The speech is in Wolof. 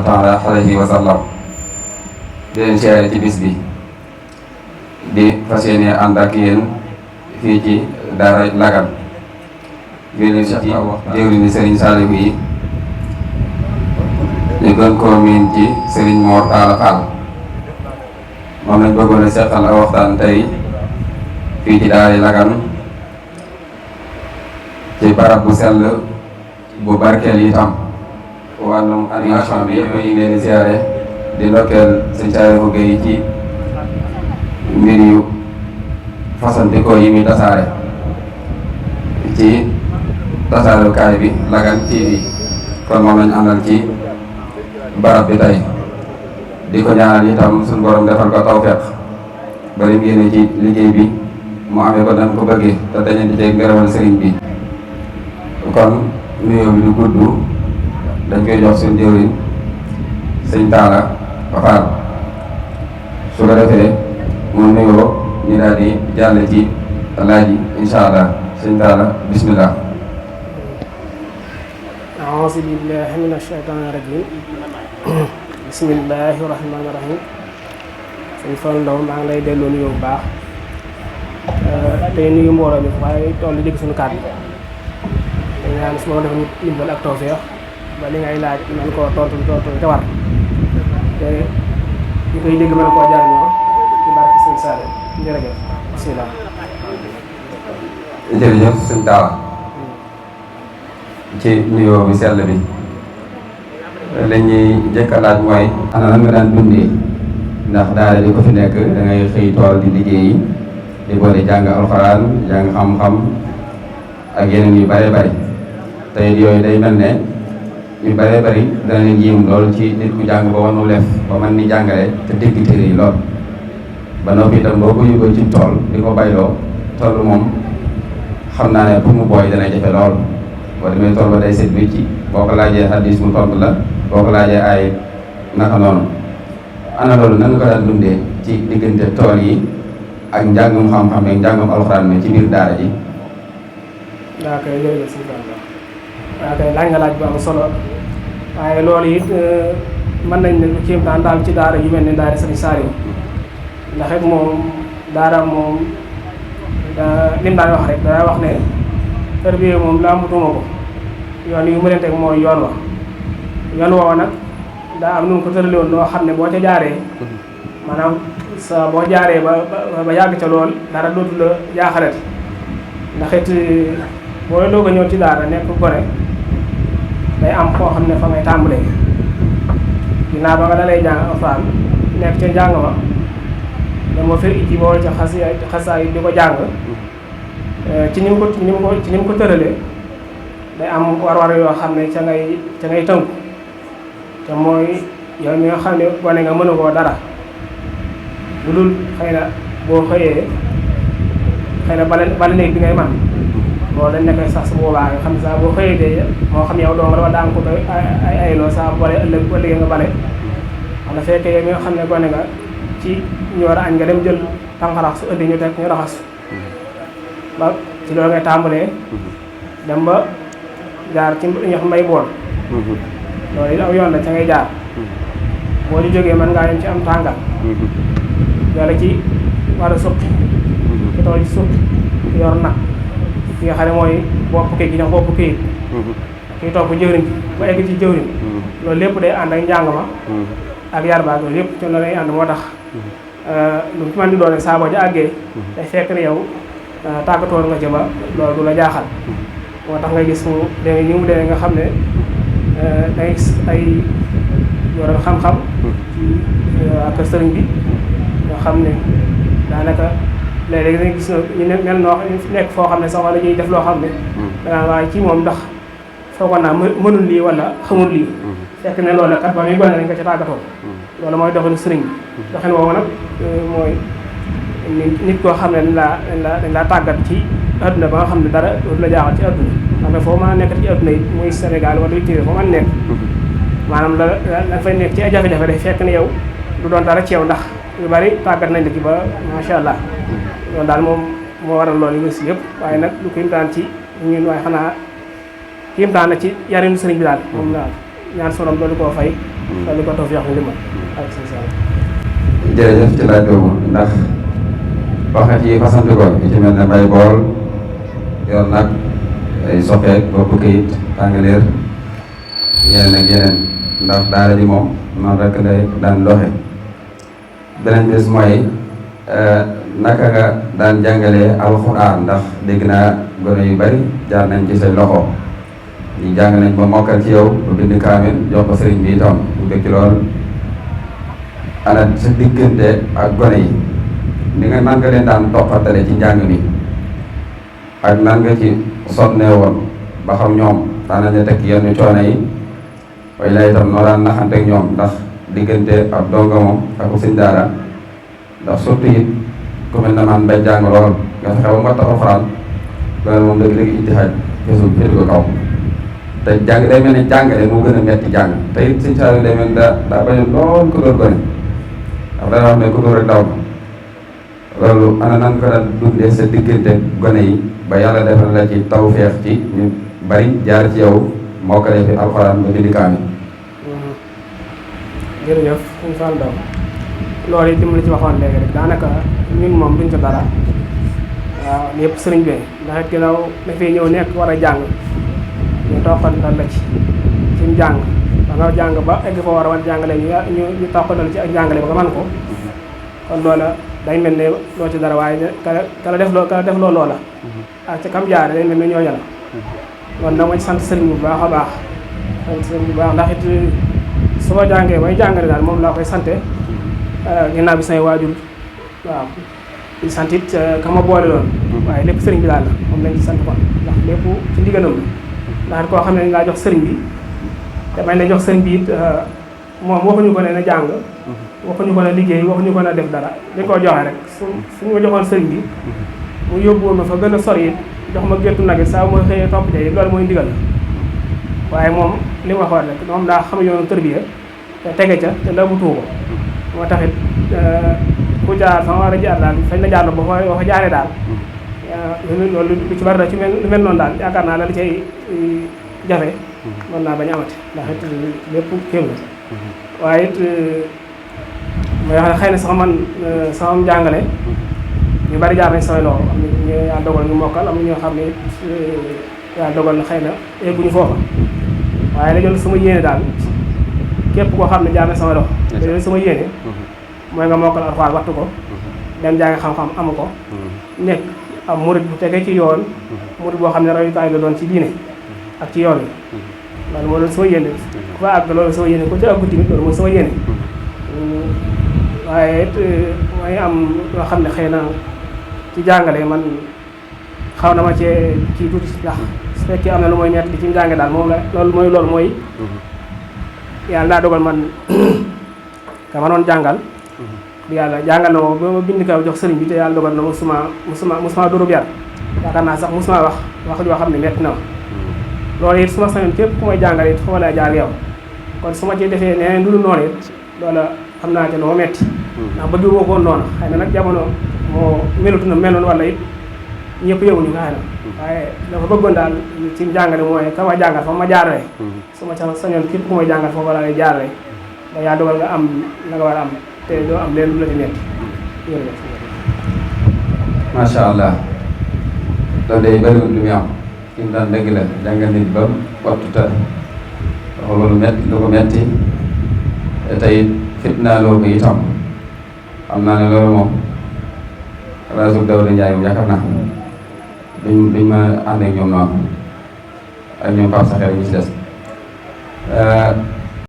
taala alayhi wa sallam di leen siyaare ci bis bi di fas yéene ànd ak yéen fii ci daara Lagan ngir leen ci jëwriñu Serigne Saliou yi ñu gën koo miin ci Serigne Mor Talla Fall moom lañ bëggoon a seqal ak waxtaan tey fii ci daara Lagan ci barab bu sell bu barkeel itam wàllum animation bi yëpp ñu ngi leen di siyaare di ndokkeel sëñ Saliou Gueye ci mbir yu fasantikoo yi muy tasaare ci tasaarukaay bi Lagan TV kon moom lañ àndal ci barab bi tey di ko ñaanal itam suñu borom defal ko tawfeex bari mu yéene ci liggéey bi mu amee ko nan ko bëggee te dañu di teg ngërëmal sëriñ bi kon nuyoo bi du gudd dañ koy jox suñu jëwriñ sëñ Talla Fall su ko defee mu nuyoo ñu daal di jàll ci laaj yi incha allah sëñ Talla bismillah. A'uuzu billaahi mina shaytaani rajiim bismillaahi rahmaani rahiim sëñ Fall Ndaw maa ngi lay delloo nuyoo bu baax tey nuyu mbooloo mi waaye toll dégg suñu kàddu dañ naan su ma def nit dimbal ak tawfeex ba li ngay laaj man koo tontu te war te ñu koy dégg mën koo jariñoo ci barke sëñ Saliou jërëjëf bismillah. jërëjëf sëñ Talla ci nuyoo bi sell bi la ñuy njëkk a laaj mooy ana nan nga daan dundee ndax daara di ko fi nekk da ngay xëy tool di liggéeyi di boole jàng alxuraan jàng xam-xam ak yeneen yu bare bari tey yooyu day mel ne ñu bëree bëri dana leen yéem lool ci nit ku jàng ba wanu lef ba mën ni jàngale te dégg téere yi lool ba noppi itam boo ko yóbboo ci tool di ko bayloo tool moom xam naa ne pour mu booy dana jafe lool boo demee tool ba day set bi ci boo ko laajee hadis mu tontu la boo ko laajee ay naka noonu ana loolu nan nga ko daan dundee ci diggante tool yi ak njàngum xam-xam ak njàngum alxuraan mi ci biir daara ji. daa koy jërëjëf si waaw kay laaj nga laaj bu am solo waaye loolu it mën nañ ne lu kéemtaan daal ci daara yu mel ne daara Serigne Saliou ndax it moom daara moom lim daan wax rek daa wax ne tarbiya moom làmbutuma ko yoon yu mu leen teg mooy yoon wa yoon woowa nag daa am nu mu ko tërale woon noo xam ne boo ca jaaree maanaam sa boo jaaree ba yàgg ca lool dara dootu la jaaxalati ndax it boo doog a ñëw ci daara nekk gone day am foo xam ne fa ngay tàmbalee ginnaaw ba nga dalay jàng alxuraan nekk ca njàng ma dama fekk ci bool ca xasaay di ko jàng ci ni mu ko tëralee day am war-war yoo xam ne ca ngay tënku te mooy yow mi nga xam ne gone nga mënu koo dara lu dul xëy na boo xëyee xëy na bale néeg bi ngay man loolu dañ nekkee sax su boobaa nga xam ne saa boo xëyee dee moo xam yow doom la wala daa am ko ay loo saa bale ëllëg nga bale wala fekkee yow mi nga xam ne gone nga ci ñu war a añ nga dem jël tànqarax su ëndi ñu teg ñu raxas ba ci loolu ngay tàmbalee dem ba jaar ci ñox mbay bool loolu it aw yoon la ca ngay jaar boo di jógee mën ngaa yem ci am tàngal yàlla ci war a suqi ci tool ci suqi yor nag ki nga xam ne mooy bopp kii gi ñax bopp kii kii topp jëwriñ ba egg ci jëwriñ loolu lépp day ànd ak njàng ma ak yar ba loolu lépp ci loolu lay ànd moo tax lu ci mën di doon saa boo ja àggee day fekk ne yow tàggatoon nga ci ba loolu du la jaaxal moo tax nga gis mu demee ni mu demee nga xam ne dangay gis ay yoroon xam-xam ci ak sëriñ bi nga xam ne daanaka léeg-léeg dañuy gis ñu mel noo nekk foo xam ne sax wala ñuy def loo xam ne dangaa waaye ci moom ndax foogoon naa mënul lii wala xamul lii fekk ne loolu kat ba muy gone nañ ko ci tàggatoon loolu mooy doxinu sëriñ bi doxin woowu nag mooy nit koo xam ne dañ laa tàggat ci adduna ba nga xam ne dara dootu la jaaxal ci adduna xam ne foo mën a nekk ci adduna yi muy Sénégal wala bitim foo mën a nekk maanaam la fay nekk ci ay jafe-jafe day fekk ne yow du doon dara ci yow ndax yu bari tàggat nañ la ci ba macha allah loolu daal moom moo waral loolu yi nga si yëpp waaye nag lu ko imtaan ci ñun waaye xanaa kéemtaan na ci yarinu sëriñ bi daal moom daal ñaan sonam doolu koo fay doolu ko tawfiix li ma ak sëñ Saliou. jërëjëf ci laaj boobu ndax waxat yi fasanti ko yi ci mel ne mbay bool yor nag ay soxeek bopp këyit tàngaleer yeneen ak yeneen ndax daara ji moom noonu rek lay daan doxe beneen bis mooy naka nga daan jàngalee alxuraan ndax dégg naa gone yu bari jaar nañ ci say loxo ñi jàng nañ ba mokkal ci yow ba bind kaamil jox ko sëriñ bi itam bu bëgg ci lool ana sa diggante ak gone yi ni nga nan nga leen daan toppatale ci njàng mi ak nan nga ci sonne woon ba xam ñoom daan nañu teg yenn coono yi waaye lay itam noo daan naxante ak ñoom ndax diggante ab donga moom ak sëñ daara ndax surtout it ku mel na man bay jàng lool nga fexe ba nga tax alxuraan loolu moom dëgg-dëgg ijtihaad feesul féetu ko kaw te jàng day mel ne jàngale moo gën a metti jàng te it sëñ Saliou day mel ne daa bañoon lool ku dóor gone ndax dana wax ne ku dóor rek daw loolu ana nan ko daan dundee sa diggante gone yi ba yàlla defal la ci tawfeex ci ñu bari jaar ci yow moo ko defee alxuraan ba bind kaamil. jërëjëf sëñ Fall Ndaw loolu it li ci waxoon léegi rek daanaka ñun moom duñ ko dara waaw lépp sëriñ bi ndax it ginnaaw dafay ñëw nekk war a jàng ñu toppandal la ci njàng da nga jàng ba egg fa war a wan jàngale ñu toppandal ci ak njàngale ba nga man ko kon loola day mel ne loo ci dara waaye kala def loo loola ak ca kam jaare day mel ne ñooña la kon dama ci sant sëriñ bu baax a baax sant sëriñ bu baax ndax it su ma jàngee bay jàngale daal moom laa koy sante ginnaaw bi say waajur waaw di sant it ka ma boole loon waaye lépp sëriñ bi daal la moom lañ ci sant kon ndax lépp ci ndigalam la ndax koo xam ne ngaa jox sëriñ bi te bañ la jox sëriñ bi it moom waxuñu ko ne na jàng waxuñu ko ne liggéey waxuñu ko ne def dara dañ koo joxe rek suñu ma joxoon sëriñ bi mu yóbbuwoon ma fa gën a sori it jox ma géttu nag it saa mooy xëyee topp te loolu mooy ndigal waaye moom li ma waxoon rek moom daa xam yoonu tërbiya te tege ca te la bu tuuko moo taxit ku jaar fa nga war a jaar daal fañ la jaar ba fa jaaree daal loolu lu ci bari da ci lu mel noonu daal yaakaar naa la li cay jafe mën naa bañ a amati ndax it lépp kéem la waaye it mooy wax ne xëy na sax man sama jàngale ñu bari jaar nañ samay loxo am na ñu yàlla dogal ñu mokkal am na ñoo xam ne yàlla dogal na xëy na egguñu foofa waaye la jël sama yéene daal képp koo xam ne jaar na sama loxo la jël sama yéene mooy nga mokkal alxuraan wattu ko dem jàng xam-xam amu ko nekk am murid bu tegee ci yoon murid boo xam ne royukaay la doon ci diine ak ci yoon wi loolu moo doon sama yéene ku fa àgg loolu sama yéene ku ci àggu tamit loolu mooy sama yéene waaye it mooy am loo xam ne xëy na ci jàngale man xaw na ma cee kii tuuti ndax su fekkee am na lu mooy nett di ci njànge daal moom la loolu mooy yàlla daa dogal man ka ma doon jàngal yàlla jàngal na ma ba ma bind kaw jox sëriñ bi te yàlla dogal na musuma dóorub yar yaakaar naa sax musuma wax joo xam ne metti na ma loolu it su ma sañoon képp ku may jàngal it foo lay jaar yow kon su ma ci defee neneen dulu noonu it loola xam naa te noo metti ndax bëgg woo ko noonu xëy na nag jamono moo melutu na meloon wala it ñëpp yëguñu ko xëy na waaye dafa bëggoon daal ci jàngale mooy ka ma jàngal fa ma jaarale su ma sañoon képp ku may jàngal foofu la lay jaarale da yaa dogal nga am la nga war a am te doo am leen lu la ci metti jërëjëf macha allah loolu day bëriwul lu muy am ki mu daan dëgg la jàngal nit ba wattu te loolu metti lu ko metti te tey fitnaa loo ko itam xam naa ne loolu moom rasul Dawda Njaay moom yaakaar naa duñ ma ànd ak ñoom noonu ak ñoom Pape Saxeer ñu ci des